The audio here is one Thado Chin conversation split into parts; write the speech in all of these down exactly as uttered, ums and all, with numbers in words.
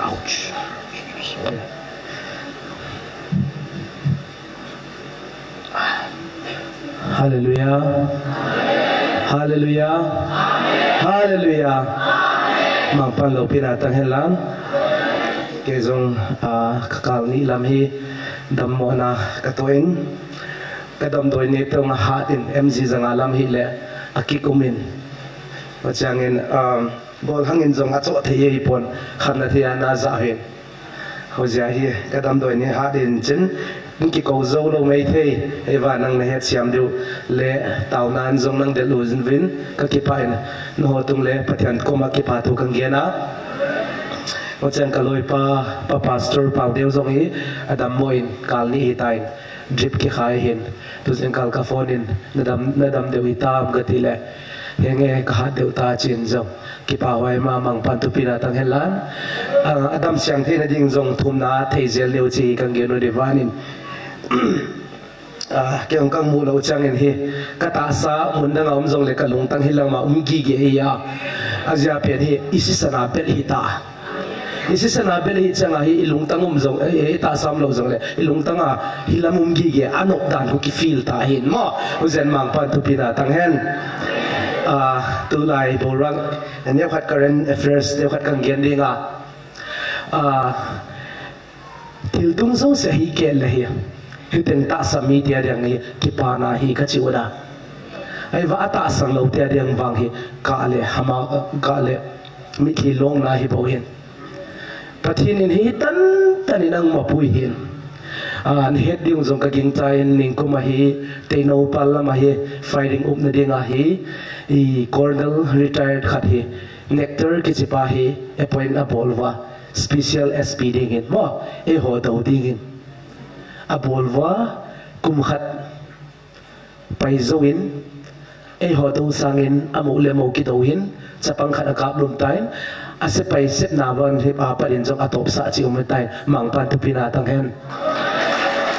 Ouch. Sorry. Hallelujah. Hallelujah. Hallelujah. Mangpan loupina tang hen lang. Kei jong, ah, ka kal ni lam hi dammo-na ka toh in. Ka damdoi ni tong a hat in M G janga lam hi le a kikum in. Achiang in, um, Golhang in jong achoh thei ahipon, khamna thei a na ja hin. Hojia hi ka damdoi ni hat in chin, in kikou jou lou mai thei, eiva nang na het siam diu le taona in jong nang del uvin ka kipah in, nangho tung le Pathen koma kipa thu kang gen a. Hochang ka loipa, Pa Pastor Pau Deu jong hi, adammo in, kal ni hitan. Drip kikhai hin, tu jingkal ka phone in, na dam, na dam deu hitam ka ti le, henge ka hat deu ta chin jong, kipa huai ma mangpan thupina tang hen lang. Ah, adam siang theina ding jong thumna thei jel neu chi kang gen u di van in. Ah, kei jong kang mu lou chang in hi, ka tahsa mun dang a um jong le ka lungtang hi lam a um gige hi a. Ajia pen hi, i sisan a bel hita. I sisan a bel hi chang a hi i lungtang um jong, eh, eh, i tahsa um lou jong le, i lungtang a hi lam um gige, a nop dan khu ki feel ta hin mo. Hujen mangpan thupina tang hen. Ah, tulai borang, neo khat current affairs, neo khat kang gen ding a. Ah, thil tung jouse hi kei le hi. Hiteng tahsa mi tia ding hi, kipana hi ka chi u da. Eiva a tahsang lou tia ding vang hi, ka le hama, ka le mitlhi longna hi bou hin. Pathen in hi tan tan in ang mapui hin. Ah, na het ding jong ka gingta in ningkum a hi, Teinou pal lam a hi, firing upna ding a hi, i Colonel retired khat hi, Nector kichi pa hi, appoint a bol uva, special S P ding in, mo, eiho dou ding in. A bol uva, kum khat pai jou in, eiho dou sang in, amu le mo kidou hin, chapang khat a kap lum ta in, a sepai sepna van hi a pat in jong a topsah chi um ta in, mangpan thupina tang hen.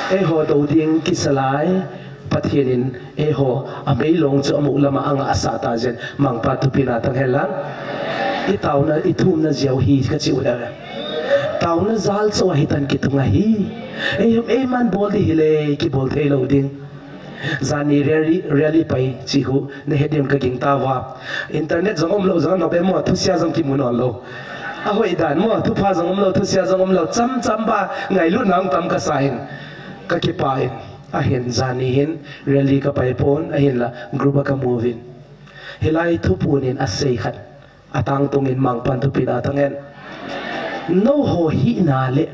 Eiho dou ding kisa lai, Pathen in eiho a meilong chu amu lam a angah sah ta jeh in, mangpan thupina tang hen lang. I taona, i thumna jeh u hi ka chi u le. Taona jal chu a hi tan kitung a hi. Ei, eiman bol di hi le, kibol thei lou ding. Jani rally, rally pai chi khu, na het ding ka gingta uva. Internet jong um lou, jong nop e mo, thusia jong kimu nawn lou. A hoi dan mo, thupha jong um lou, thusia jong um lou, cham cham ba, ngailutna ang tam ka sa in, ka kipa in. Ahin jani hin, rally ka pai pon, ahin la, group a ka mu uvin. Hilai thupun in a sei khat. A tangtung in mangpan thupina tang hen. Nangho hina le,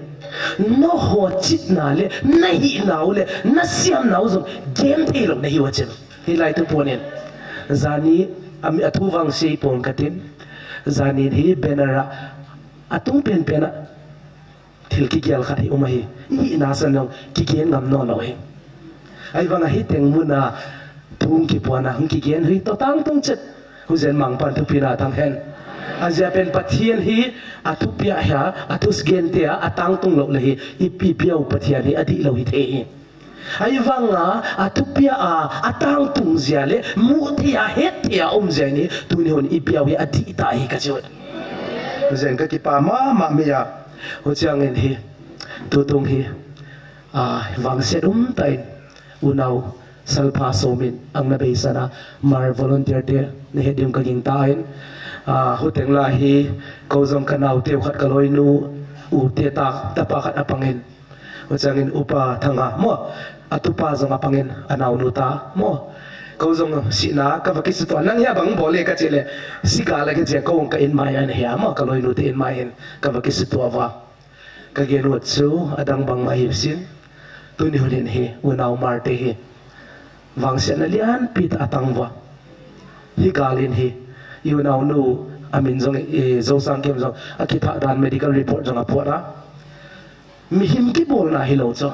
nangho chitna le, na hina u le, na siamna u jong, gen thei lou na hi u a chin. Hilai thupun in. Jani, a mi, a thu vang sei pon ka tin. Jani hi banner a, a tung pen pen a. Thil kigel khat hi um ahi. I hina san jong kigen ngam nawn lou hi. Ahivang a hiteng mun a thu hung kipuan a hung kigen hi toh tangtung chet. Hujen mangpan thupina tang hen. Ajeh pen Pathen hi a thupia hi a, a thugen te a, a tangtung lou le hi. I, i pia u Pathen hi a dih lou hi thei hi. Ahivang a, a thupia a, a tangtung jeh le, mu thei a, het thei a, um jeh in, tuni hun i pia u hi a dih ta hi ka chi u. Jen ka kipa mama mai a. Huchiang in hi, tutung hi, a, vangset um ta in, unau, salpha som in, ang na beisan a, Hmar volunteer te, na het ding ka gingta in, a, huteng la hi, kou jong ka nau teu khat ka loinu, u te ta, tapa khat a pang in, Huchiang in Upa Thanga mo, a tupa jong a pang in a naonu ta mo. Kou jong sihna ka va kisutua, nang hi a bang bol e ka chi le, si gal a ka chi a kou ka in mai a na hi a mo, ka loinu te in mai in ka va kisutua uva. Ka gen u chu a dang bang mah hi sin, tuni hun in hi, unau Hmar te hi. Vangsetna lianpi ta a tang uva. Hi gal in hi, i unaunu, a min jong, i Zosang kem jong, a kithah dan medical report jong a puat a. Mihem kibolna hi lou chu.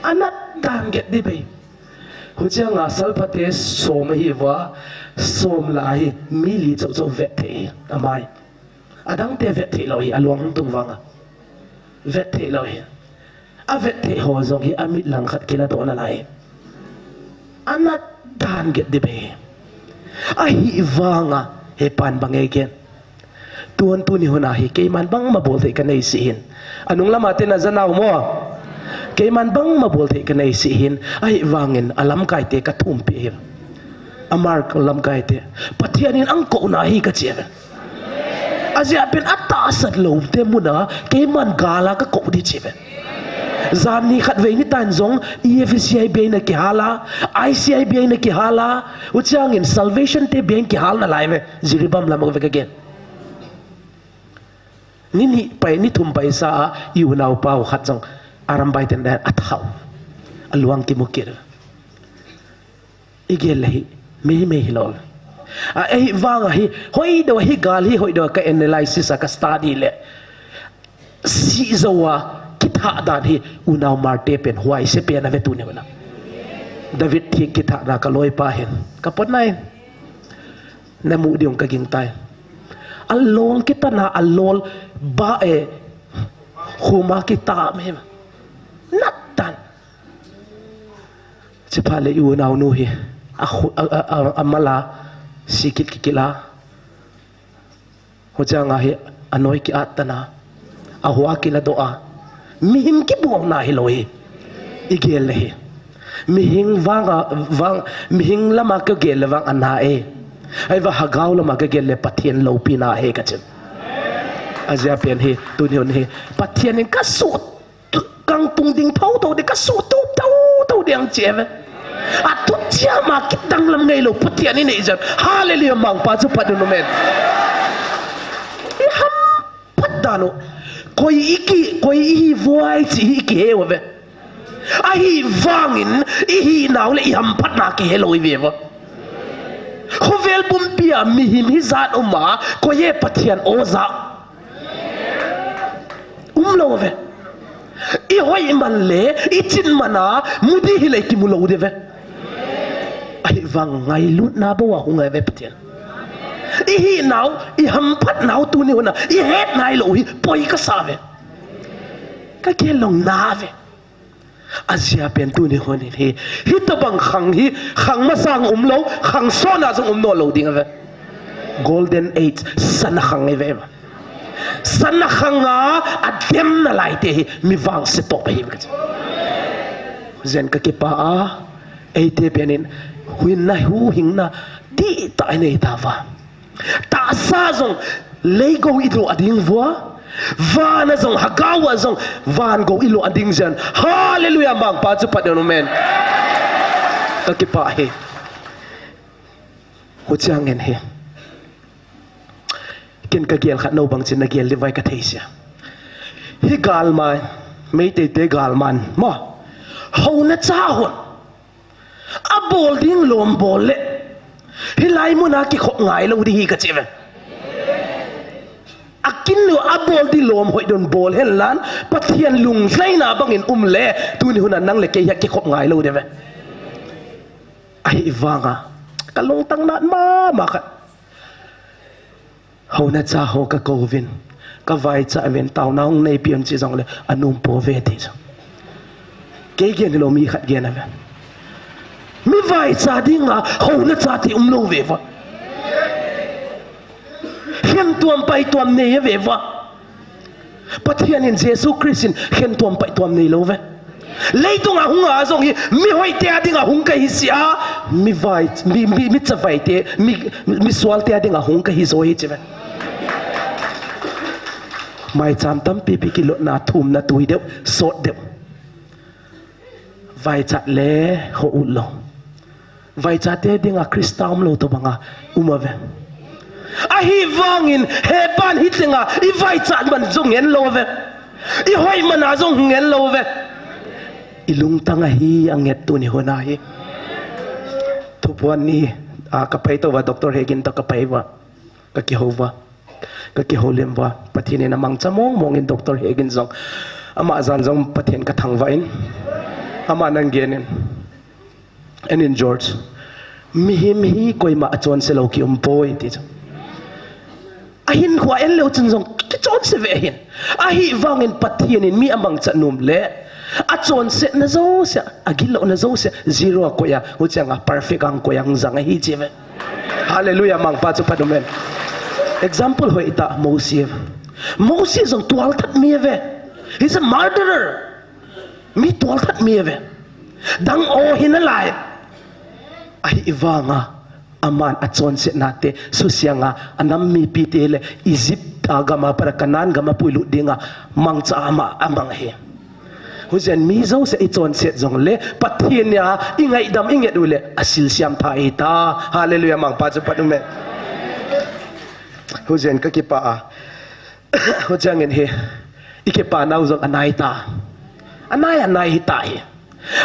A nat dan get di bei. Huchiang a salphate som ahi uva, som la hi, mi li chauh chauh vet thei hi, a mai. A dangte vet thei lou hi, a luang hung tung vang a. Vet thei lou hi. A vet thei ho jong hi a mit lang khat kila doh nalai. A nat dan get di bei. Ahivang a, he pan bang e gen. Tun tuni hun a hi keiman bangma bol thei kanei sih hin. Anung lama te na janau mo. Keiman bangma bol thei kanei sih hin. Ahivangin alamkai te kathumpi hi. Amar lamkai te. Pathian in akou na hi kachi ve. Ajeh pen atahsan lou te muna keiman gal a kakou di chi ve. Jan ni khat vei ni tan jong E F C I bia in akihal a, I C I bia in akihal a, huchiangin Salvation te bia in kihal nalai ve, Jiribam lam ve kagen. Ni ni pai, ni thum pai sa a, i unau pau khat jong, Arambai ten dan athau. Aluang kimu kit. I gel le hi, mei mei hilou. A, ahivang a hi, hoidou hi gal hi, hoidou ka analysis a ka study le. Sih jou a, kithah dan hi, unau Marte pen, huaise pen ave tuni hun a. David thi kithah na ka loipa hin. Ka pot nai. Namu diu ka ging tai. Alol kitah na, alol ba e, khuma kitah me. Natan. Chipha le i unau nu hi. A khu-, a, a, a, amala, sikit kikila. Huchiang a hi, anoi ki-at tana. Ahua kiladoh a. Mihing kibol na hilou hi. I gel le hi. Mihing vang a, vang, mihing lama ka gel le vang ana e. Ahivang Hagau lama ka gel le Pathian loupi na hi kachi. Ajeh pen hi, tuni hun hi. Pathian in ka sut Kang tung ding thotho ding, ka sutup thotho ding chi ve. Athu chiama kidang lam ngailou Pathian in eijat. Hallelujah, mangpa chu phat un amen. I hamphat dan u. Koi i ki, koi i hi vuai chi hi i kihe uve. Ahivangin i hinau le i hamphatna kihelou i ve uve. Khovel pumpia mihem hijat um a, koi e Pathian o ja. Umlou ve. I hoiman le, i chinman a, mu di hile kimu lou di ve. Ahivang ngailutna bou a hung e ve Pathian. I hinau, i hamphatnau tuni hun a, i hetnailou hi, poi kasa ve. Ka gel lou na ve. Ajeh pen tuni hun in hi, hitobang khang hi, khang masang umlou, khang sotna jong um nahlou ding ve. Golden age, sana khang e ve. Sana khang a, adem nalai te hi, mi vangse toh ahi ve. Jen ka kipah a, eite pen in, huhhingna, huhhingna, dihtah inei tauva. Tahsa jong, leigou i lo a ding uva. Van a jong, Hagau a jong, van gou i lo a ding jen. Hallelujah, mangpa chu phat un amen. Ka kipah e. Huchiang in hi. Ken ka gel khat nou bang chin na gel di vai ka thei sia. Hi galman, Meitei te galman. Mo. Houna cha hon. Abol ding lom bol le. Hilai mun a kikhop ngailou di hi ka chi ve. Akin lou abol di lom hoidon bol hen lan, Pathian lunglhaina bangin um le, tuni hun a nang le kei hi kikhop ngailou di ve. Ahivang a, ka lungtang nat mama khat. Houna cha ho ka kou vin. Ka vaicha vin taona hung neipi un chi jong le anom po ve ti chu. Kei gen lou mi khat gen a ve. Mi vaicha ding a houna cha ti um lou ve uva. Khen tuam pai tuam nei a ve uva. Pathian in Jesu Christ in khen tuam pai tuam nei lou ve. Leitung a hung a jong hi, mi hoite a ding a hung ka hi sia, mi vai, mi, mi, mi chavai te, mi, mi sual te a ding a hung ka hi jo hi chi ve. Maicham tampi pi kilotna thumna tui deuh, sot deuh. Vaichat le ho u lou. Vaichate dinga Christa umlou tobanga um a ve. Ahivangin hepan hi tenga i vaichat man jong ngen lou ve. I hoi mana jong ngen lou ve. I lungtang ahi anget tuni hona hi. Thupuan ni, a, ka pai tou va, Doctor Hegin to ka pai va. Ka kihou va. Ka kihou lim va. Pathian in amangcha mong mong in Doctor Hegin jong. Ama jan jong Pathian ka thangvah in. Ama nang gen in. En in George. Mihem hi koima achonse lou ki um poi ti chu. Ahin khua en leu chun jong kichonse ve ahin. Ahivangin Pathian in mi amangcha nom le. Achonse na jouse, agilou na jouse, zero a koi a, huchang a perfect ang koi ang jang ahi chi ve. Hallelujah, mangpa chu phat um hen. Example hoitah Mose. Mose jong tualthat mi ve. He's a murderer. Mi tualthat mi ve. Dang o hina lai. Ahivanga aman achonsetna te susianga anam mipite le Egypt a gama para Canaan gama puilut dinga mangcha ama amang hi. Hujen mi jouse ichonset jongle Pathen a ingaidam inget ule asilsiam tha ita. Hallelujah, mangpa chu pat ume. Hujen kakipah a. Huchangin hi ikipa nau jong anai ta. Anai anai hita hi.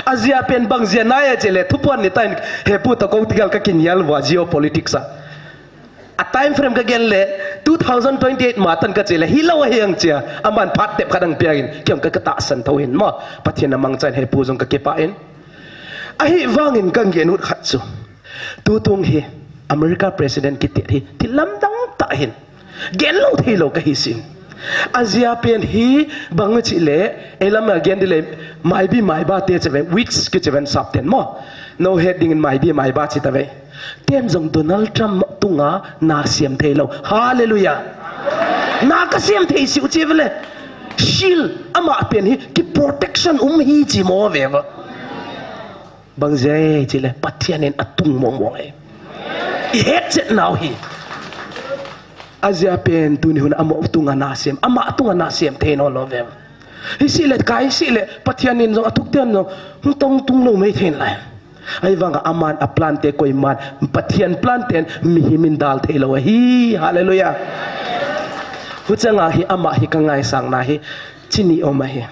Ajia pen bang jia nai a chele thupuan ni tain hepu toh kou tigal kakinel ua geopolitics a. A time frame kagen le two thousand twenty-eight matan kachele hilou ahi ang chia. Aman phat tep khat ang piangin kiam ka katahsan thou hin mo. Pathen amangchan hepu jong kakipah in. Ahivangin kangenu khat chu. Tutung hi America President kitet hi thil lamdang tah hin. Genlou theilou kahi sin. Ajia pen hi bang chele, eilam a gen dile, maibi maiba te cheve, witch kicheven sapten mo. Nao het dingin maibi maiba chitave. Ten jong Donald Trump tunga nasiam theilou. Hallelujah. Na kasiam thei siu chevele. Shield ama pen hi ki protection um hi chi mo veva. Bang jia chele Pathen in atung mong mong e. Ihetchet nau hi. Ajia pen tuni hun ama tunga nasiam, ama tunga nasiam thei nalou veva. Hisile kai sile Pathen in jong athuk ten jong hung tong tung lou mei thei nalai. Ahivanga aman a plan te koiman Pathen plan ten mihem in dal theilou ahi. Hallelujah. Huchanga hi ama hi kangaisang na hi chini om ahi.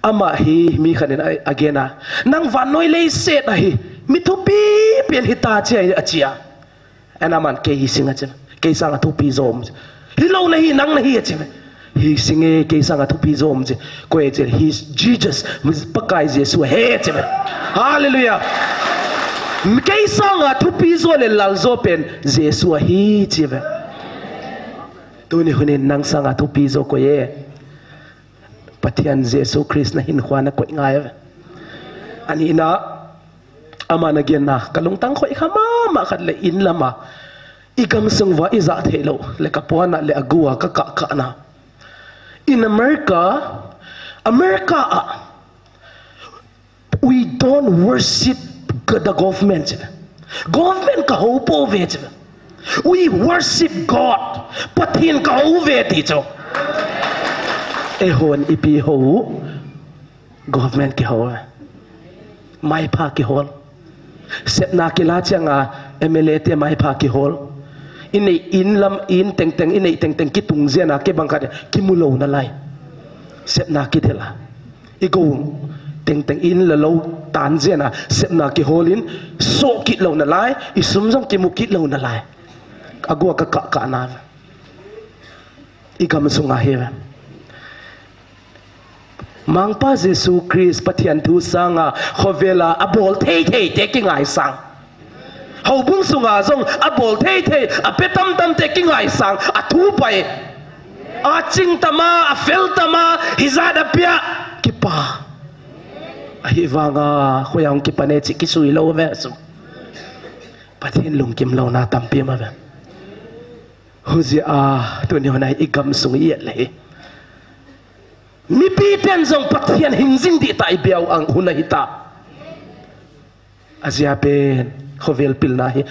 Ama hi mi khat in a, agena. Nang vannoi leiset ahi. Mi thupi pen hita chia achia. Ana man kei hi sing achi. Kei sanga thupi jom. Hilou nahi nang nahi achi. Hi singe kei sanga thupi jom chi. Koi chi. He's Jesus. Pakai Jesu he chi. Hallelujah. Kei sanga thupi jo le lal jo pen Jesu ahi chi ve. Tuni hunin nang sanga thupi jo koi e. Pathen Jesu Christ na hin khua na koi ngai ve. Ani na ama na gen na kalungtang khoi kha mama khat le in lama. I gamsung va i ja theilou le kapuana le agua kakah kah na. In America, America a, we don't worship the government. Government kahou pouve. We worship God. Pathen kahou ve ti chu. Eihon ipi hou. Government kihou. Maipha kihol. Sepna kila changa M L A te maipha kihol. Inei in lam in tengteng inei tengteng kitung jena kibang khat kimu lou nalai. Sepna kithela. I go tengteng in la lou tan jena sepna kiholin so kit lou nalai. I sum jong kimu kit lou nalai. Agua kakah kah na. I gamsunga hi ve. Mangpa Jesu Christ Pathen thu sanga khovela abol thei thei te kingaisang. Houbung sunga jong abol thei thei, ape tam tam te kingaisang, athu pai. Aching tama, afel tama, hijat apia, kipa. Ahivanga, khoiya hung kipan e chi kisui lou ve su. Pathen lungkim louna tampi ma ve. Hujia, tuni hona i gamsung i et le hi. Mipi ten jong Pathen hing jing dih ta i biau ang hun ahi ta. Ajia pen, khovel pilna hi,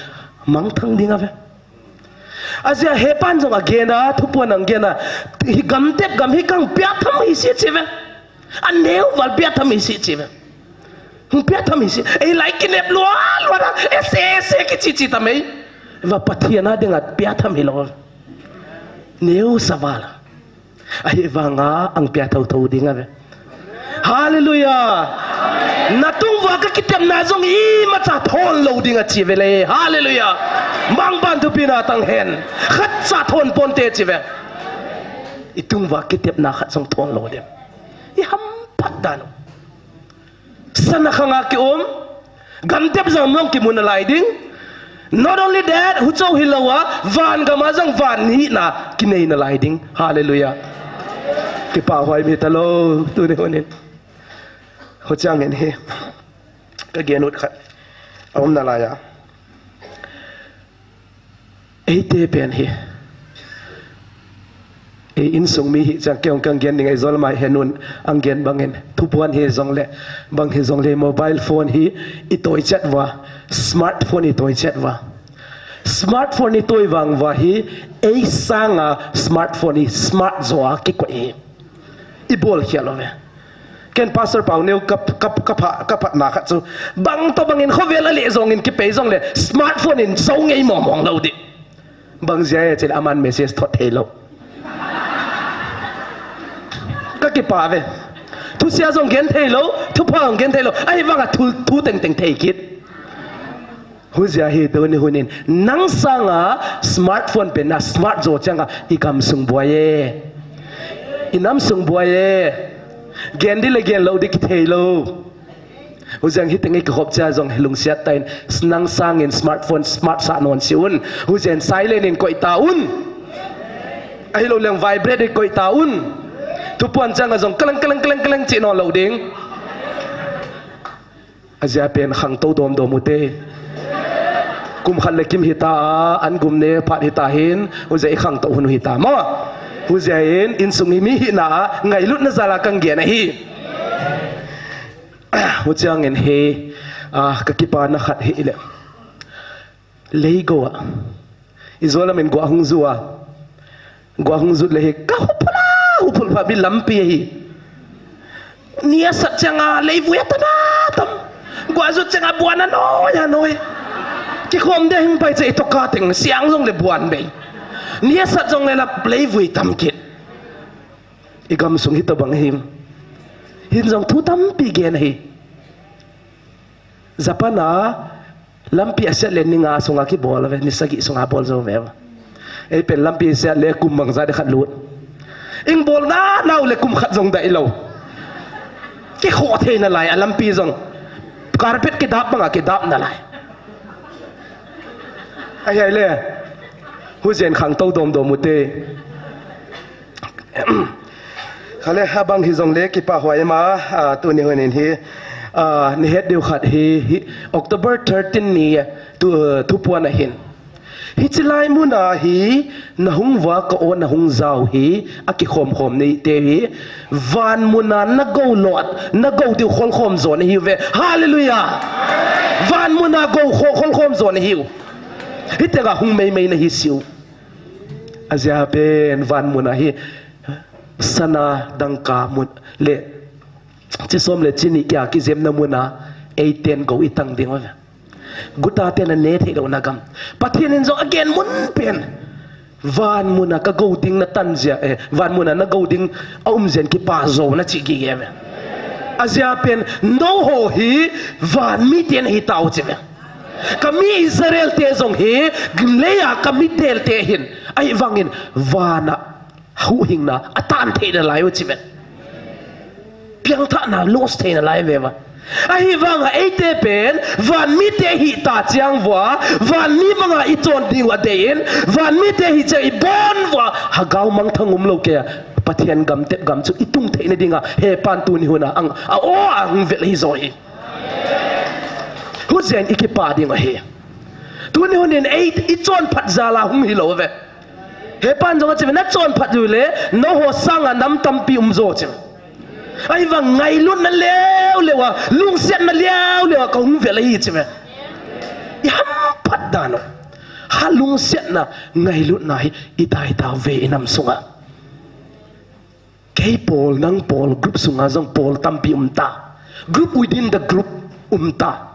mangthang ding ave. Ajia hepan jong agena, thupuan ang gena, hi gamtep gam hi kang pia tham hi si chi ve. Aneu val pia tham hi si chi ve. Hung pia tham hi si. Ei lai kinep lua, lua na, ese, ese ki chi chi tam ei. Va Pathen a dinga pia tham hi lo. Neu sa val. Ahivanga ang pia thou thou ding ave. Hallelujah. Na tung va ka kitepna jong imacha thon lou ding a chi ve le. Hallelujah. Mangpan thupina tang hen. Khat cha thon ponte chi ve. I tung va kitepna khat jong thon lou ding. I hamphat dan u. Sana khanga ki um. Gamtep jong mong kimu nalai ding. Not only that, hucho hilouva, van gama jong van hina kinei nalai ding. Hallelujah. Kipa huai mi talou, tuni hunin. Huchangin hi. Ka gen ut khat. Aum nalai a. Eite pen hi. Ei insung mi hi chang keong kang gen ning ei zol mai henun ang gen bangin. Thupuan hi zong le, bang hi zong le mobile phone hi i toi chet va, smartphone i toi chet va. Smartphone i toi vang va hi, ei sanga smartphone i smart zo a kikoi hi. I bol khia lo ve. Ken Pastor Pau Neu kap, kap, kap, kap, kap na khat chu. Bang to bangin khovel a le zongin kipei zong le smartphone in zo ngei mong mong lo di. Bang zia e chil aman message thot thei lo. Ka kipa ve. Thusia zong gen thei lo, thupha zong gen thei lo. Ahi vanga thu, thu teng teng thei kit. Huzia hi tuni hunin. Nang sanga smartphone pen na smart zo changa i gam sung buai e. I nam sung buai e. Gen di le gen lo di kithei lo. Huziang hiteng i kihop cha zong hi lungsiat ta in, nang sangin smartphone smart sa non si un. Huzian silent in koi ta un. Ahilo leng vibrate in koi ta un. Thupuan chang a zong kalang, kalang, kalang, kalang chi non lo ding. Azia pen khang to dom dom ute. Kum khat le kim hita a, an gum ne phat hita hin, huzia i khang to hun hita mo. Huzia in, insung i mi hina a, ngailutna zala kang gen ahi. Huchiangin hi, ah, ka kipana khat hi le. Leigo a. I Zolamin gua hung zu a. Gua hung zut le hi. Ka hupula, hupul pha bi lampi hi. Nia sat changa leivui a tam a tam. Gua zut changa buan a noi, a noi. Kikhom de hing pai che i toka teng siang zong le buan bei. Nia sat zong le la leivui tam kit. I gam sung hi tabang hi. Hin zong thu tampi gen hi. Japan a lampi a siat le ni nga sunga kibol ve, ni sagi sunga bol zo ve. Ei pen lampi siat le kum bangza de khat lut. Ing bol na nau le kum khat zong dai lo. Kikho thei na lai a lampi zong. Carpet kidap banga kidap na lai. Ahi ai le. Huzian khang to dom dom ute. Khale, habang hi zong le kipa huai ma, ah, tuni hunin hi, ah, ni het deu khat hi, hi October thirteen ni, tu, uh, thupuan ahin. Hichi lai muna hi, na hung va ka o na hung zau hi, a kikhom khom ni te hi, van muna na go lot, na go diu khol khom zo ni hi ve. Hallelujah! Van muna go kho-, khol khom zo ni hi. Hi te ga hung mei mei na hi siu. Azia pen van muna hi sana dangka mun le chi som le chi ni kia kizemna muna eiten go i tang ding ave. Guta tena ne thei lo na gam. Pathian in zong a gen mun pen. Van muna ka go ding na tan zia, eh, van muna na go ding a um zian kipa zo na chi gige ve. Azia pen no ho hi van mi ten hi tau chi ve. Ka mi Israel te zong hi, leia ka mi del te hin, ahi vangin vana huhhingna a tan theina lai u chi ve. Piangthahna loss theina lai ve va. Ahi vanga eite pen, van mi te hi ta chiang vua, van mi banga i chon ding u a dei in, van mi te hi chiang i bon vua, hagau mangthang um lo kei a, Pathian gam tep gam chu i tung theina dinga, he pan tuni huna ang, a o ang vel hi zo hi. Huzian i kipa ding ahi. Tuni hunin ei i chon phat zala hung hi lo ve. He pan zong a chi ve, na chon phat zu le, no ho sanga nam tampi um zo chi ve. Ahi vang ngailutna leu leu a, lungsiatna leu leu a, ka hung vel ahi chi ve. I ham phat dan o. Ha lungsiatna, ngailutna hi, i tai tau ve i nam sunga. Kei pawl, nang pawl, group sunga zong pawl tampi um ta. Group within the group um ta.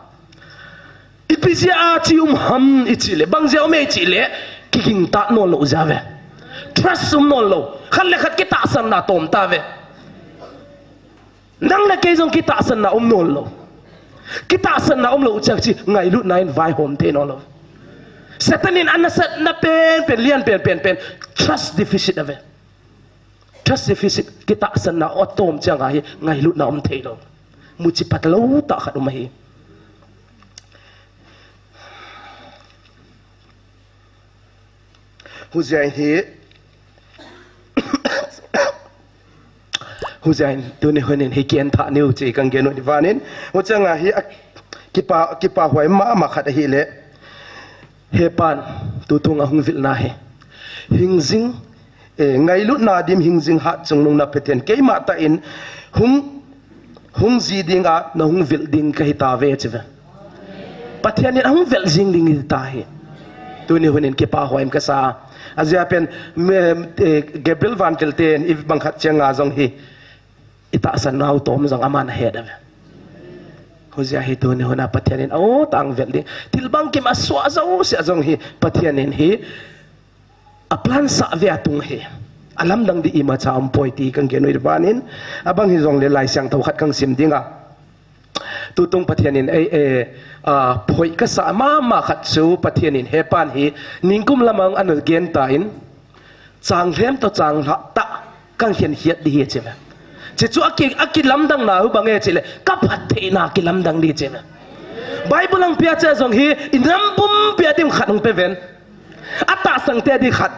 Ipi zia a chi um ham i chi le, bang zia um e i chi le, kiging ta nawn lo zia ve. Trust um nawn lo. Khat le khat kitahsanna tawm ta ve. Nang le kei zong kitahsanna um nawn lo. Kitahsanna um lo ciang chi ngailutna in vaihawm thei nawn lo. Satan in a nasatna pen pen, lian pen pen pen, trust deficit a ve. Trust deficit, kitahsanna a tawm ciang a hi ngailutna um thei lo. Muchi pat lo tah khat um ahi. Huzia in hi, huzia in tuni hunin hi kian thah niu chi kang gen u ni vanin. Huchang a hi a kipa, kipa huai mama khat ahi le. He pan, tutung a hung vilna hi. Hing zing, Eh, ngailutna dim hing jing hat chungnung na Pathen keima tah in hung, hung ji dinga na hung vil ding kahi tauve, chi ve. Pathen in ahung vil jing ding ahi tai. Tuni hun in kipah hoi kasa. Ajeh pen, me, eh, Gabriel vantil ten i bang khat cheng a jong hi, i tahsan nau tom jong aman ahet uve. Hujeh hin tuni hun a Pathen in, o, tang vil ding. Thil bangkim a suah jouse jong hi, Pathen in hi, a plan sah ve a tung hi. A lamdang ding imacha um poi ti kang gen u ahi. Abang hi jongle Laisiangthou khat kang sim ding a. Tutung Pathen in, ei, eh, a, phoi kasa mama khat chu Pathen in hepan hi, ningkum lamang ana gen tan, chang lhem to chang lha ta, kang hian hiat ding ahi, chi ve. Chi chu aki, aki lamdang na hu bang e chi le, ka phattheina kilamdang ding, chi ve. Bible ang pia cha jong hi, i nam pumpi a ding khat hung pe ven. A tahsan te ding khat.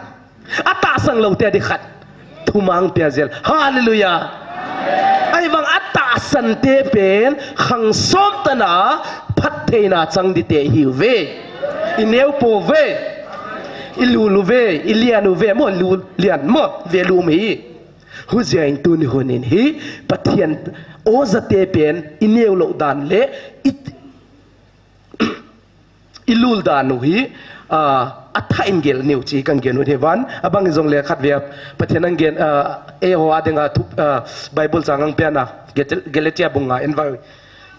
A tahsan lou te ding khat. Thumang pia jel. Hallelujah. Ahivang a tahsan te pen, khang som tana, phattheina chang ding te hiuve. I neo pouve. I lul uve, i lian uve, mo lul lian, mo ve lum hi. Hujeh in tuni hun in hi, Pathen oja te pen, i neo lou dan le, i, i lul dan u hi, a, a tha in gel neu chi kang gen u ahi. Abang hi jongle khat ve a, Pathen in gen, a, eiho a dinga thu, a, Bible chang ang pia na, Gal-, Galatia bung nga en uvin.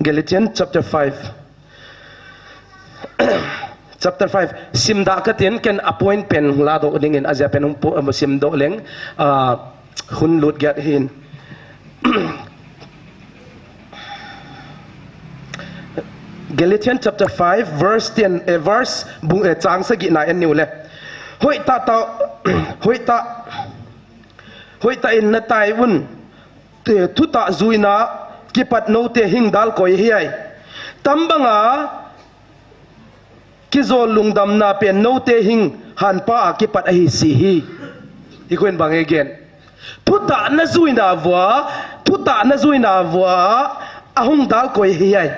Galatians chapter five. Chapter five, sim da katin, ken a point pen la doh ding in, ajeh pen hung po-, um, sim doh leng, a, hun lut giat hin. Galatians chapter five, verse ten, eh, verse bung, eh, chang sagi na en niu le. Hoitah tah, hoitah, hoitah in na tai un, te, thutah juina kipat note hing dal koi hiai. Tambanga kijol lungdamna pen note hing hanpa a kipat ahi si hi. I khuin bang again. Thutah na juina vua, thutah na juina vua, ahung dal koi hiai.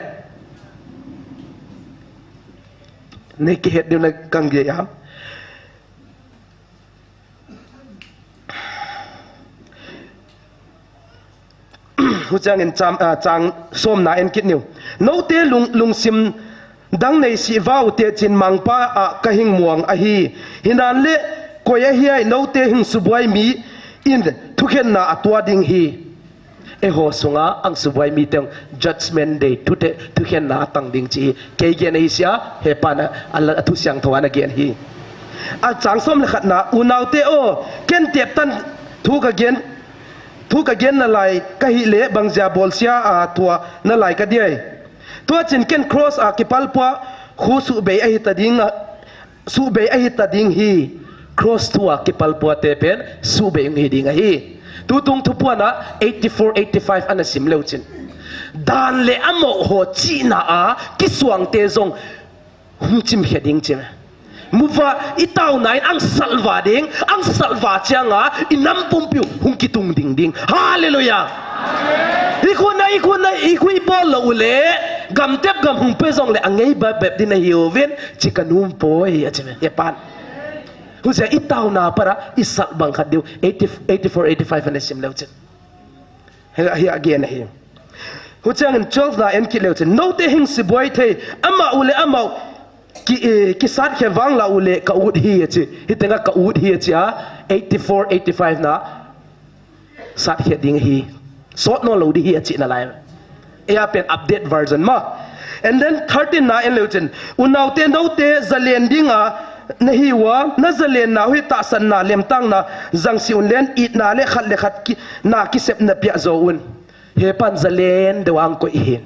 Nei kihet diu na kang ge ya. Huchang in cham, ah, chang som na en kit niu. Note lung, lungsim dang nei si vau te chin mangpa a ka hing muang ahi. Hinan le koi ahi ai note hing subuai mi in thukhenna a tua ding hi. Eiho sunga ang subuai mi teng judgment day thute, thukhenna a tang ding chi hi. Kei gen ahi sia, hepan a, a la, a thu siangthou ana gen hi. A chang som le khat na, unaute o, ken tep tan thu ka gen, thu ka gen na lai ka hi le bang zia bol sia a tua na lai ka diai. Tua chin ken cross a kipal pua khu su bei ahi ta ding a, su bei ahi ta ding hi. Cross thu a kipal pua te pen su bei ung hi ding ahi. Tutung thupuan a eighty-four, eighty-five ana sim leu chin. Dan le amo ho china a kisuang te zong hung chim khe ding chi. Muva i tauna in ang salva ding, ang salva chiang a, i nam pumpiu hung kitung ding ding. Hallelujah. I khuna, i khuna, i khui bol lo le, gam tep gam hung pe zong le, a ngei ba bep din ahi uvin, chi ka num poi, a chi ve, e pan. Husia i tauna para, i sal bang khat diu, eighty, eighty-four, eighty-five ana sim leu chin. Hi, hi again hi. Huchiang in twelve na en kit leu chin. Note hing sibuai thei. Amau le amau. Ki, eh, kisat khe vang lau le ka ut hi a chi. Hitenga ka ut hi a chi a. Eighty-four, eighty-five na. Sat khe ding hi. Sot no lo di hi a chi na lai. Eia pen update version ma. And then thirteen na en leu chin. Unaute note zalen dinga na hi ua, na zalen na hui tahsan na lemtang na zang si un len it na le khat le khat ki, na kisep na pia zo un. He pan zalen deu ang koi hin.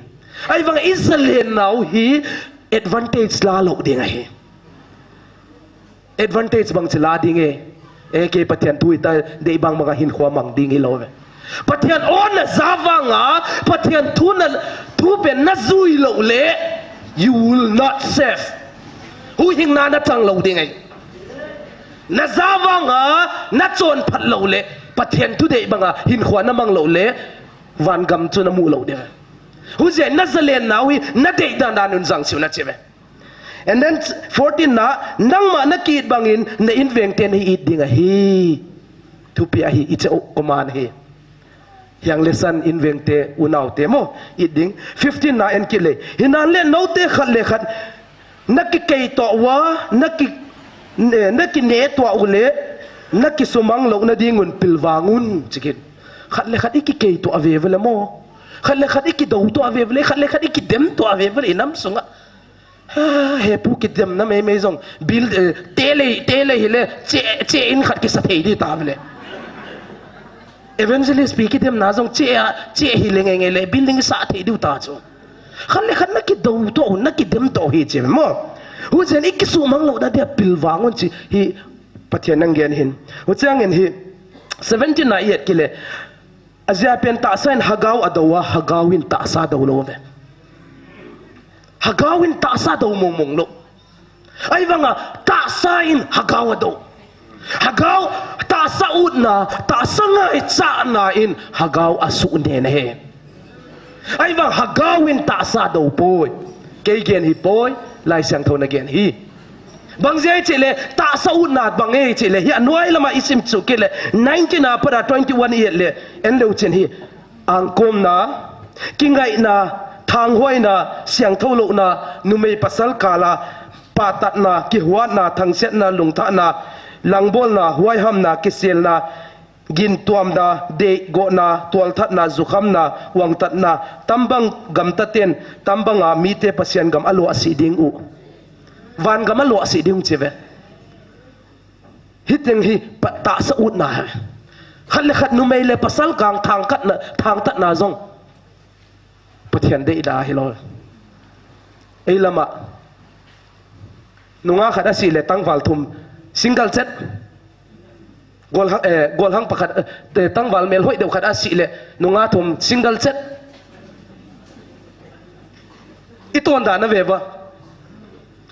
Ai vang i zalen nau hi advantage la lo ding ahi. Advantage bang chi la ding e. E ke Pathian thu i ta dei bang bang a hin khua mang ding i lo ve. Pathian o na za vang a, Pathian thu na, thu pen na zui lo le, you will not save. Hu hing na na chang lo ding ai. Na za vang a, na chon phat lo le, Pathian thu dei bang a hin khua na mang lo le, van gam chu na mu lo ding. Huzian na zalen nau hi na dei dan dan un zang siu na chi ve. And then fourteen na, nangma na ki it bangin na inveng ten hi it ding ahi. Thupi ahi, i che u koman hi. Hiang le san in vengte, unaute mo, i ding. Fifteen na en kit le. Hinan le note khat le khat, na kikei to wa, na ki, ne, na kine to u le, na kisumang lo na dingun pilvang un, chikin. Khat le khat i kikei to a ve ve le mo. Khat le khat i kido to a ve ve le, khat le khat i kidem to a ve ve le, i nam sunga. Ha, he pu kidemna meimei jong. Bil, eh, te lei, te lei hile, che, che in khat kisa thei di ta vele. Evangelist pi kidemna jong che a, che hile ngei ngei le, building sa thei diu ta chu. Khat le khat na kido to, na kidem to hi che mo. Huchen i kisumang lo na dia pilvang un chi hi Pathian nang gen hin. Huchang en hi seventeen na i et kile. Ajia pen tahsa in hagau a do a, hagau in tahsa do lo ve. Hagau in tahsa do mong mong lo. Ahivanga tahsa in hagau a do. Hagau tahsa utna, tahsa ngaichatna in hagau a su ne na he. Ahivang hagau in tahsa do poi. Kei gen hi poi, Lai Siangthou na gen hi. Bang jeh chile, tahsa utna bang e chile, hi anuai lama i sim chu kile, nineteen a pat a twenty-one i et le, en leu chen hi, angkomna, kingaina, thanghoina, siangthou lohna, numei pasal kala, pahtatna, kihuatna, thangsetna, lungthahna, langbolna, huaihamna, kiselna, gintuamna, deihgohna, tualthatna, jukhamna, huangtatna, tambang gamtaten, tambanga mite Pasian gam a lo a si ding u. Van gam a lo a si ding u chi ve. Hiteng hi pa-, tahsa utna he. Khat le khat numei le pasal kang thangkatna, thangtatna jong. Pathian deida hi lo. Ei lama. Nunga khat a si le tangval thum. Single chet. Golhang, eh, golhang pakhat, eh, tangval melhoi deu khat a si le. Nunga thum single chet. I ton dan a ve va.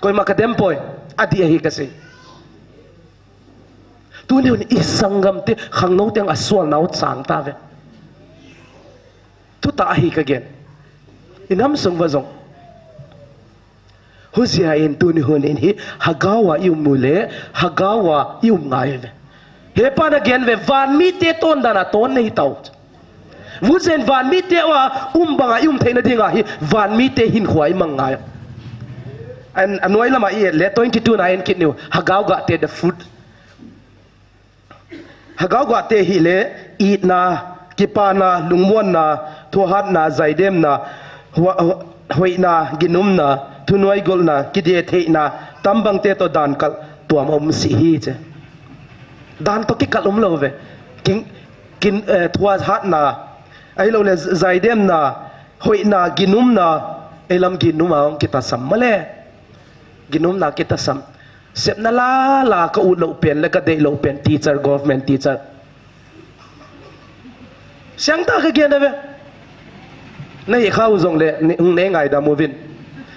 Koima ka dem poi. A di ahi ka sei. Tuni hun i sanggam te khangno teng a sual nau chang ta ve. Thu ta ahi ka gen. I nam sung va jong. Huzia in tuni hun in hi hagau a i um u le, hagau a i um ngai ve. He pa na gen ve, van mite ton dan a ton nei tau. Vuzen van mite a um banga i um theina dinga hi van mite hin khua i mang ngai. An, anuai lama i et le twenty-two na en kit niu. Hagau ga te the fruit. Hagau ga te hi le itna, kipana, lungmuanna, thuahatna, zaidemna, hua-, hua-, hoina, ginumna, thunuai golna, kide theina, tambang te to dan kal tuam um si hi che. Dan to kikal um lo ve. Kin, kin, eh, thuahatna, ahilou le zaidemna, hoina, ginumna, eilam ginumna ong kita sam male. Ginumna kita sam. Sepna la la ka ut lo pen le ka dei lo pen teacher, government teacher. Siang ta ka gen ve. Nei khau jong le, nei, nei ngai da movin.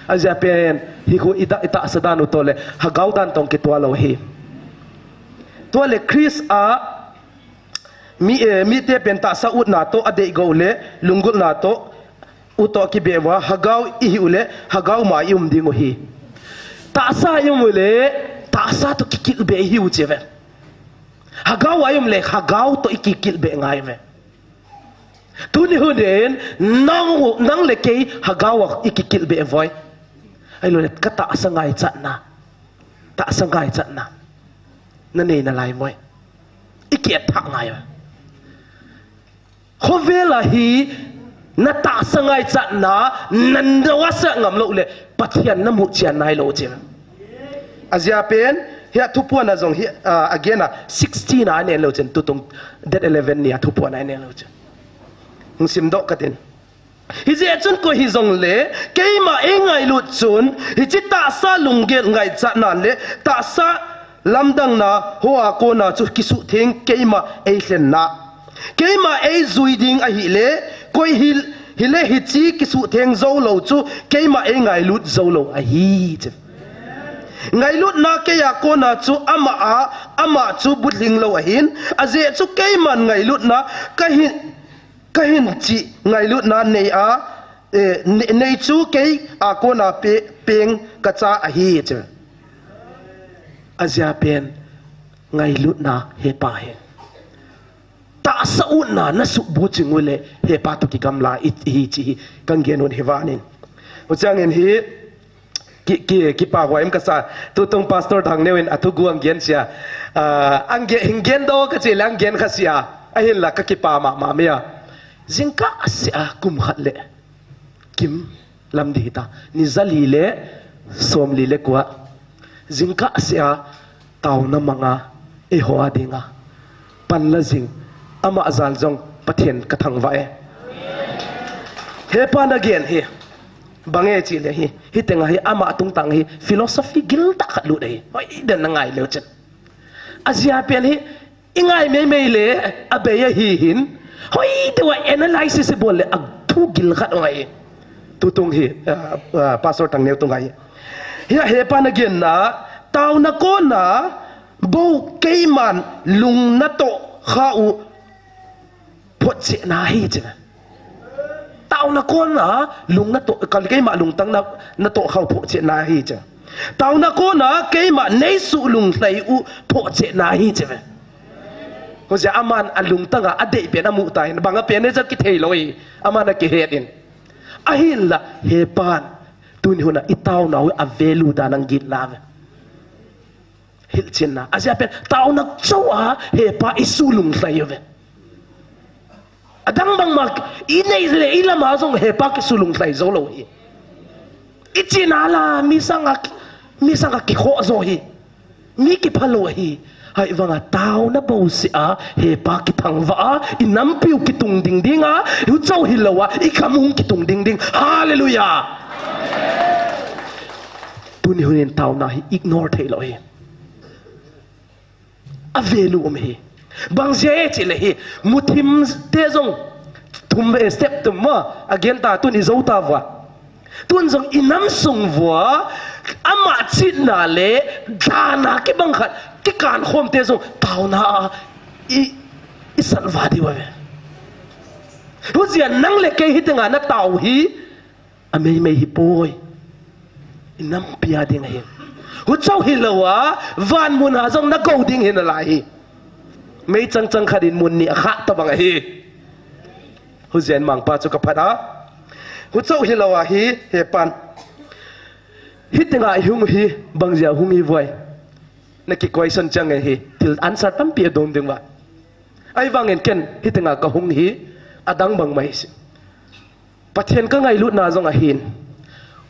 Ajia pen, hi khu ita, ita sa dan u to le, hagau dan tong kitual lo hi. Tua le Chris a, mi, eh, mite pen tahsa utna to, a dei go le, lunggulhna to, u to kibe va, hagau i hi u le, hagau ma i um ding u hi. Tahsa i um u le, tahsa to kikilbe i hi u che ve. Hagau a i um le, hagau to i kikilbe ngai ve. Tuni hun in, nang, nang le kei hagau a i kikilbe voi. Ahilou le, ka tahsa ngaichatna. Tahsa ngaichatna. Na nei na lai moi. I kiat thak ngai ve. Khovel a hi na tahsa ngaichatna, na, na wasa ngam lo le, Pathian na mu chian nai lo che. Ajia pen, hi a thupuan a jong hi, a, again a, sixteen a nen lo chen, tutung date eleven ni a thupuan a nen lo chen. Hung sim doh ka tin. Hi jeh chun koi hi jong le, keima ei ngailut chun, hi chi tahsa lunggel ngaichatna le, tahsa lamdangna hoa kona chu kisuhtheng keima ei lhenna. Keima ei jui ding ahi le, koi hi, hi le hi chi kisuhtheng jou lo chu keima ei ngailut jou lo ahi. Ngailutna kei a kona chu ama a, ama chu bulhing lo ahin, ajeh chu keiman ngailutna ka hin, ka hin chi ngailutna nei a, eh, ne-, nei chu kei a kona pe-, peng ka cha ahi che. Ajia pen ngailutna he pa he. tahsa utna nasuh bu ching uleh, hepa toh kigamla i, ihi chi hi, kahin gen u ahi vanin. Huchiangin hi, ki, ki, kipa huai um kasa, tutung Pastor Thangneo in athuguang gen sia, ah, ahin gen, hin gen doh kachi leh ahin gen kha sia, ahinla kakipa mama mai a. Jingkah seh a kum khat leh kim lam ding hita. Ni jali le somli le kua. Jingkah seh a taona manga eiho a dinga panla jing. Ama jal jong Pathen kathangvah e. Hepan agen hi. Bang e chi leh hi. Hiteng a hi ama tungtang hi philosophy giltah khat lut ahi. Hoiden na ngai leu chun. Ajia pen hi I ngai meimei leh abei ahi hin. Hoitah a analysis ibol leh athu gil khat angai. Tutung hi, ah, ah, Pastor Thangneo tung ahi. Hia hepan agenna, taona kona bou keiman lung natoh kha u photchetna ahi chi. Taona kona lung natoh, kal keima lungtang na, natoh kha u photchetna ahi chi. Taona kona keima neisuh lunglhai u photchetna ahi chi ve. Hijeh a aman alungtang a adei pen amu tan, bang a pen e ja kithei lou ahi, aman akihet in. Ahinla, hepan, tuni hun a itaona u a value dan ahin gin la ve. Hilchetna. Ajeh a pen, taona chou a, hepa isuh lunglhai u ve. Adang bangma, inei leh ilam a jong hepa kisuh lunglhai jou lou hi. Ichena la, mi sanga, mi sanga kikhoh jou hi. Mi kipha lou hi. Hijeh vanga taona bouseh a, hepa kithangvah a, inampiu kitung ding ding a, huchou hilou a, ikam u kitung ding ding. Hallelujah. Tuni hun in taona hi ignore thei lou hi. A value um hi. Bang jeh e chi leh hi. Muthim te jong thum ve step thum ma. Agen ta tun ijou ta uva. Tun jong inam sung uva. Ama chihna le dana kibang khat. Kikan khom te jong taona a i, isan uva diu ve. Hijeh a nang le kei hiteng a natao hi. Ameimei hipoi. Inampi a ding ahi. Huchou hilou a, van mun a jong nagou ding hi nalai hi. Meichang chang khat in mun ni akhah tabang ahi. Hijeh in mangpa chu kaphat a. Huchou hilou a hi, hepan. Hiteng a ihung hi, bang jeh a hung hi uva. Naki question chang ahi. Thil answer tampi adong ding uva. Ahivangin ken, hiteng a kahung hi, adang bang mai si. Pathen kangailutna jong ahin.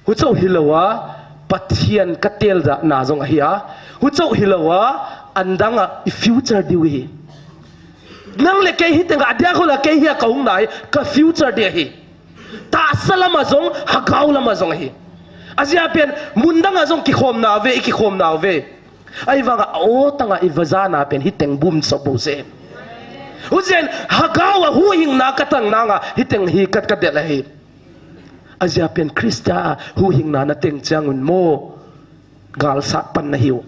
Huchou hilou a, Pathen kateljahna jong ahi a. Huchou hilou a, andang a i future diu hi. Nang le kei hiteng a, adia khol a kei hi a kahung na hi, ka future ding ahi. Tahsa lam a jong, lhagao lam a jong ahi. Ajeh a pen, mun dang a jong kikhom nauve, i kikhom nauve. Ahivanga, o tanga i vajana pen hiteng bum sop bouseh. Hijeh in, lhagao a huhhingna katang nanga, hiteng hi kat kadel ahi. Ajeh a pen Christa a huhhingna nateng chang un mo. Galsat pan nahiu.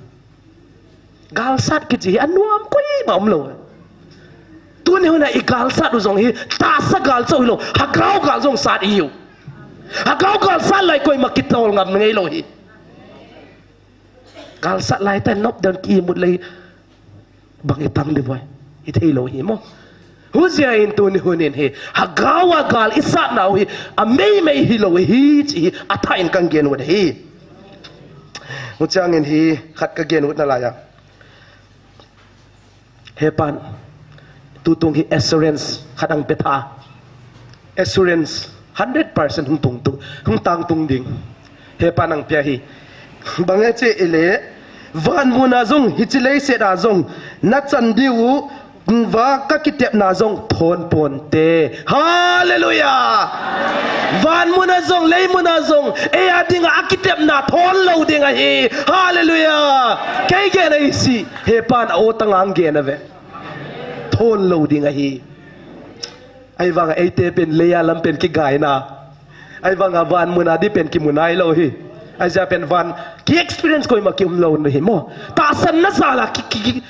Galsat kiti hi anuam koima umlou. Tuni hun a i galsat u jong hi, tahsa gal chou hilou, lhagao gal jong sat ihiu. Lhagao gal sat lai koima kitol ngam ngeilou hi. Galsat lai tah in nop dan ki imut leh bang itang ding uva. Ithei lou hi mo. Hijeh in tuni hun in hi. Lhagao a gal isat nau hi. Ameimei hilou hi chi hi. Athah in kahin gen u ahi. Huchiangin hi khat kahin gen u nalai a. Hepan, tutung hi assurance khat ahin pe tha. Assurance, hundred percent hung tung tu, hung tang tung ding. Hepan ahin pe hi. Bang e chi leh, van mun a jong, hiche leiset a jong, nachan diu, va kakitepna jong thon ponte. Hallelujah! Van mun a jong, lei mun a jong, eia dinga akitepna thon lou ding ahi. Hallelujah! Kei gen ahi si, hepan a o tanga ahin gen uve. Thon lou ding ahi. Ahivanga eite pen leia lam pen kigaina. Ahivanga van mun a di pen kimu nailou hi. Ajeh a pen van ki experience koima kium lou nahi mo. Tahsan na jal a ki, ki, ki,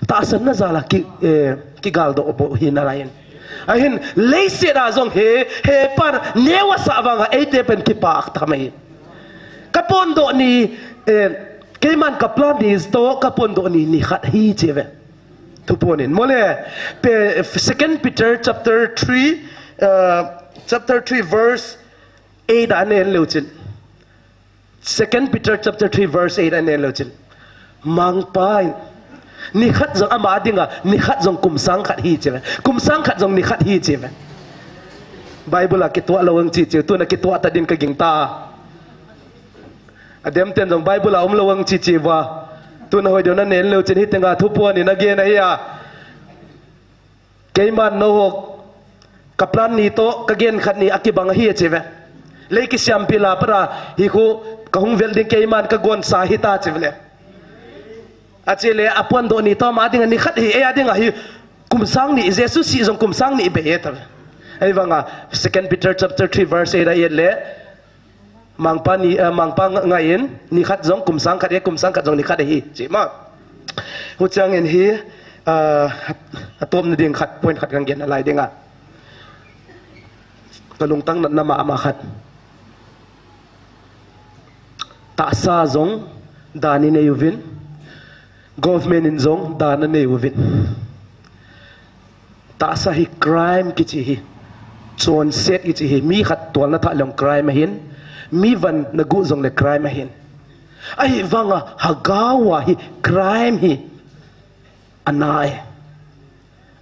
Tahsan na jal a ki, eh, kigaldoh bou hi nalai in. Ahin, leiset a jong hi, hepan, neo asah vanga, eite pen kipa atam ahi. Kaphondoh ni, eh, keiman kaplan ni toh, kaphondoh ni, ni khat hi chi ve. Thupuan in. Mole, pe, Second Peter chapter three, uh, chapter three verse eight a nei leu chin. Second Peter chapter three verse eight a nei leu chin. Mangpa in. Nikhat jong ama dinga, nikhat jong kum sang khat hi chi ve. Kum sang khat jong nikhat hi chi ve. Bible a kituah lou ang chi chi, tuna kituah ta din ka ging ta. Adem ten jong Bible a um lou ang chi chi va. Tuna hoi deu na nei leu chin hi tenga thupuan in again ahi a. Keiman no ho, ka plan ni to, ka gen khat ni a kibang ahi a chi ve. Lei kisiam pi la para, hi khu, ka hung vel ding keiman ka gon sa hi ta chi ve le. A chi le, a puan do ni to ma ding a ni khat hi, e a ding a hi, kum sang ni, Jesu si jong kum sang ni be e ta ve. Ei vang a, Second Peter chapter three verse eight a et le, Mangpa ni, eh, mangpa nga-, ngai in, ni khat jong kum sang khat e, kum sang khat jong ni khat e hi, chi ma. Hu chang in hi, ah, a tom na ding khat, point khat kan gen a lai ding a. Ka lungtang na, na ma ama khat. Tahsa jong, dan i nei uvin. Government in jong dan anei uvin. Tahsa hi crime kichi hi. Chonset kichi hi. Mi khat tualna thah leng crime ahin. Mi van na gu jong le crime ahin. Ahi vanga hagao a hi crime hi. Anai.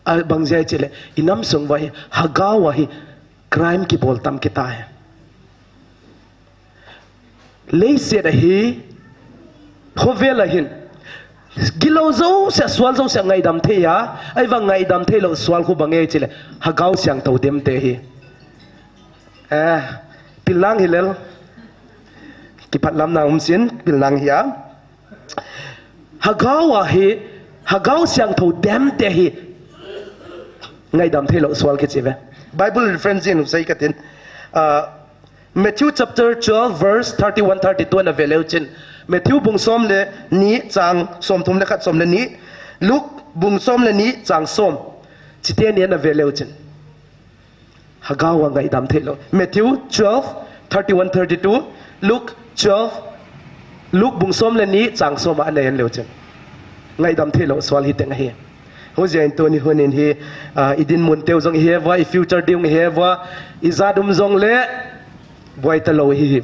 A bang jia chile. I nam sung va hi. Hagao a hi crime kibol tam kitai. Leiset a hi, khovel a hin, gilou jouse, sual jouse ngaidam thei a, ahi vang ngaidam thei lou sual khu bang e chile, hagao siangthou dem te hi. Eh, pilnang hi lel, kiphat lam na um sin, pilnang hi a. Hagao a hi, hagao siangthou dem te hi. Ngaidam thei lou sual kichi ve. Bible reference in sei katin. Ah, Matthew chapter twelve verse thirty-one, thirty-two na ve leu chin. Matthew bung som le ni chang som thum le khat som le ni. Luke bung som le ni chang som. Chite ni na ve leu chin. Hagao a ngaidam thei lou. Matthew twelve, thirty-one, thirty-two, Luke twelve, Luke bung som le ni chang som a anei leu chin. Ngaidam thei lou sual hi teng ahi. Hujia in tuni hun in hi, ah, i dinmun teu jong i he va, i future ding i he va, i jat um jong le, buai ta lou hi hi.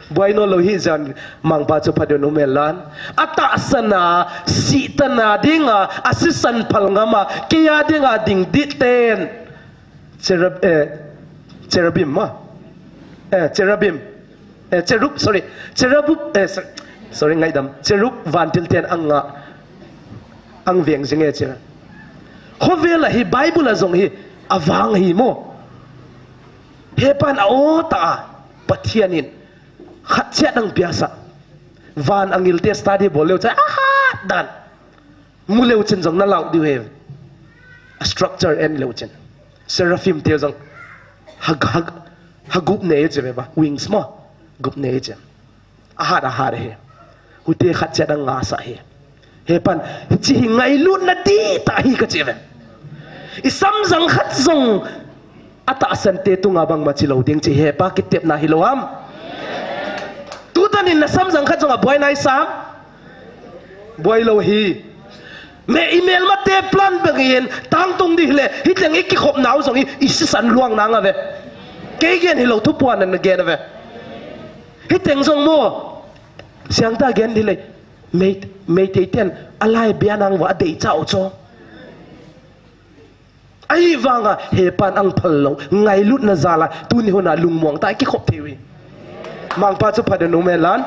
Buai no lou hi jan mangpa chu phat un um e lan. A tahsan a, sih tana dinga, a sisan phal ngam a, kei a dinga ding dit ten. Cherub, eh, cherubim ma. Eh, cherubim. Eh, cherub, sorry. Cherubim, eh, sor-, sorry, ngaidam. Cherub vantil ten ang nga. Ang veng jing e che. Khovel a hi Bible a jong hi. Avang hi mo. Hepan a o ta a. Pathian in. Khat chiat ang piasa. Van angil te study bol leu cha. Aha, dan. Mu leu chin jong na lau diu he. A structure en leu chin. Seraphim te jong ha, ha, ha gup nei che ve ba. Wings mo. Gup nei che. A hat, a hat he. Hute khat chiat ang nga sa he. Hepan, chi hi ngailutna di ta hi ka chi ve. I samjang khat jong A tahsan te tunga bangma chi lou ding chi hepa kitepna hi lou ham. Tutan in na samjang khat jong a buai nai sam. Buai lou hi. Me i melmate plan bang in tangtung di le, hiteng i kikhop nau jong i, i sisan luang nang a ve. Kei gen hi lou thupuan na gen a ve. Hiteng jong mo. Siang ta gen di le. Mei, Meitei ten a lai bia nang va a dei chau cho. Ahivanga hepan ang phal lou, ngailutna jal a, tuni hun a lungmong ta kikhop thei uve. Mangpa chu phat in um hen lang.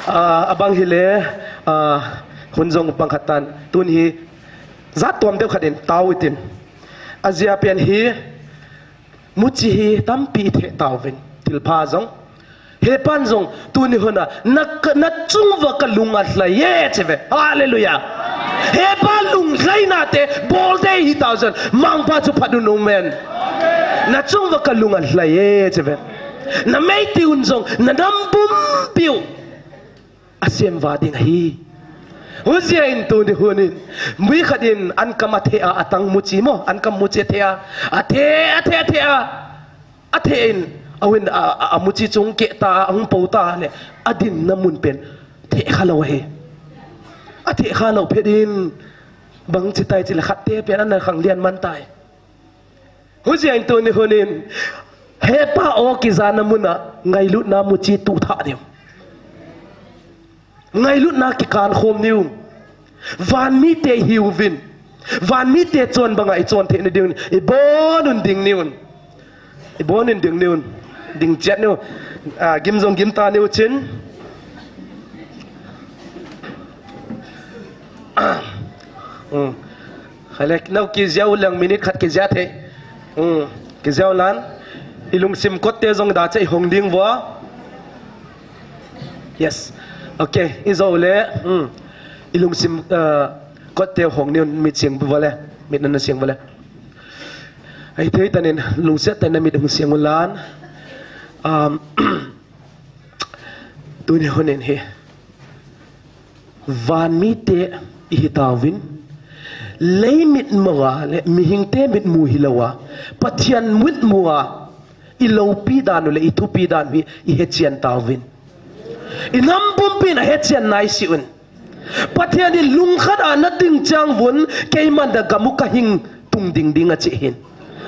Ah, abang hile, ah, hun jong bang khat tan, tuni hi, jat tuam deu khat in tao itin. Ajia pen hi, Muchi hi tampi the tauvin, thilpha jong. Hepan jong, tuni hun a, na, na chung uva ka lung alhai e, che ve. Hallelujah. Hepa lunglhaina te, bol te hi thousand, Mangpa chu phat in um hen. Na chung uva ka lung alhai e, che ve. Na meitei un jong, na nam pumpi u. A sem va ding ahi. Hujia in tuni hun in, mi khat in an kam a the a, a tang muchi mo, an kam muchi a the a, a the, a the, a the a, a the in, a hun a, a, a muchi chung keh ta, a hung po ta le, a dinna mun pen, the kha lou ahi. A the kha lou phet in, Bang chi tai chi le khat te pen ana khang lian man tai. Huchiin tuni hun in, hepa o kijana mun a ngailutna muchi tuh tha diu. Ngailutna kikan khom niu. Van mite hiuvin. Van mite chon banga i chon theina diuvin. I bon un ding niun. I bon un ding niun. Ding chet niu. Ah, gim jong gim ta niu chin. Hmm. Khale, nau kijia u lang minute khat kijia thei. Hmm. Kijia u lan. I lungsim kot te jong da che i hong ding vo. Yes. Okay. I jo le. Hmm. I lungsim, uh, kot te hong niun mit sing vo le. Mit na na sing vo le. Ai thei tanin lungset tanin na mit hong sing u lan. Um, tuni hun in hi. Van mite i hi tauvin, lei mitmu a le mihingte mitmu hilou a, Pathian mitmu a i loupi dan u le i thupi dan u hi i hechian tauvin. I nam pumpin a hechian nai si un. Pathian in lungkhat a na ding chang vun, keiman da gam u ka hing tung ding ding a chi hin.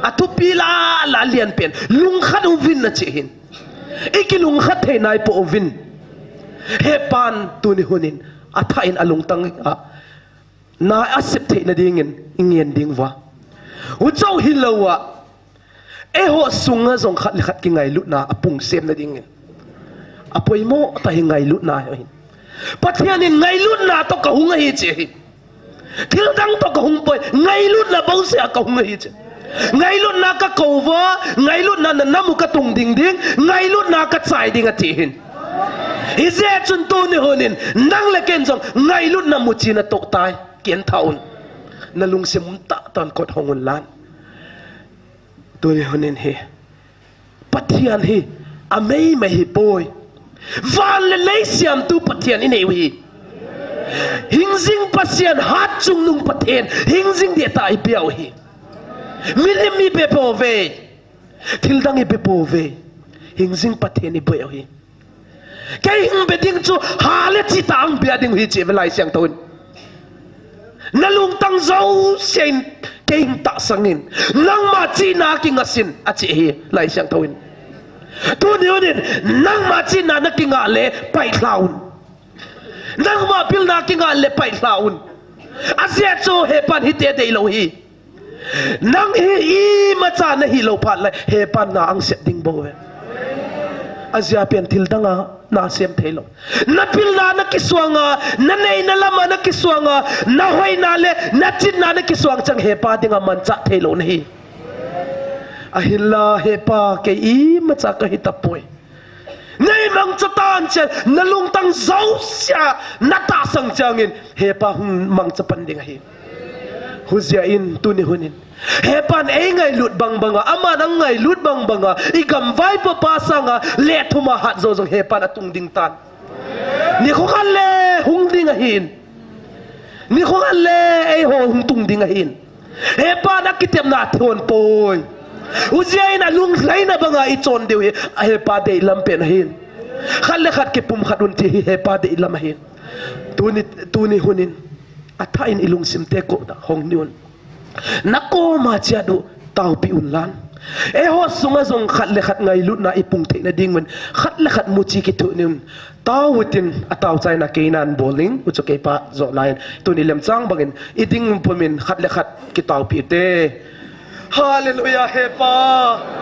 A thupi la, la lian pen, lungkhat uvin a chi hin. I kilungkhat thei nai pouvin. Hepan tuni hun in, a tha in a lungtang a, na a sep theina dingin, i ngen ding va. Huchou hilou a, eiho sunga jong khat le khat kingailutna a pung semna dingin. A poimo ta hi ngailutna hi hin. Pathian in ngailutna to ka hung ahi chi hin. Thil dang to ka hung poi, ngailutna bouseh a ka hung ahi chi. Ngailutna ka kou va, ngailutna na nam u ka tung ding ding, ngailutna ka chai ding a ti hin. Hijeh chun tuni hun in, nang le ken jong, ngailutna muchi na toh tai, ken tha un. Na lungsim um tah tah in kot hong un lan. Tuni hun in hi. Pathian hi, a mei mei hi poi. Van le lei siamtu Pathian i nei u hi. Hingjing Pathian, hat chungnung Pathian, hingjing ding ta i bia u hi. Milim i be pouve. Thil dang i be pouve. Hingjing Pathian i be u hi. Kei hing be ding chu ha le chi ta ang bia ding u hi chi ve Lai Siangthou in. Na lungtang jouse in kei hing tahsang in. Nangma chihna kinga sin a chi hi Lai Siangthou in. Tuni hun in nangma chihna na kinga le pai lha un. Nangma pilna kinga le pai lha un. A jeh chu hepan hiti a deilou hi. Nang hi imacha na hilou phat lai, hepan na ang sep ding bou ve. A jeh a pen thil dang a na sem thei lou. Na pilna na kisuang a, na neina lam a na kisuang a, na hoina le na chinna na kisuang chang hepa ding a manchah thei lou na hi. Ahinla hepa kei imacha ka hi tapoi. Nei mangcha tan chen, na lungtang jouse a na tahsang chang in, hepa hung mangcha pan ding ahi. Hujeh in tuni hun in. Hepan ei ngailut bang bang a, aman ang ngailut bang bang a, i gam vaipo pa sang a, le thum a hat jou jong hepan a tung ding tan. Nikho khat le hung ding ahin. Nikho khat le eiho hung tung ding ahin. Hepan a kitepna thon poi. Hujeh in a lunglhaina bang a i chon diu hi, a hepa deilam pen ahin. Khat le khat kipum khat un ti hi hepa deilam ahin. Tuni, tuni hun in, a tha in i lungsim te ko da, hong ni un. Na koma chia du, taopi un lan. Eiho sunga jong khat le khat ngailutna i pung theina ding un, khat le khat muchi kithu ni un. Tao utin, a tao chaina kei nan bol ning, u chu kei pa jo lai in. Tuni lemchang bang in, i ding pum in khat le khat kitaopi te. Hallelujah, hepa.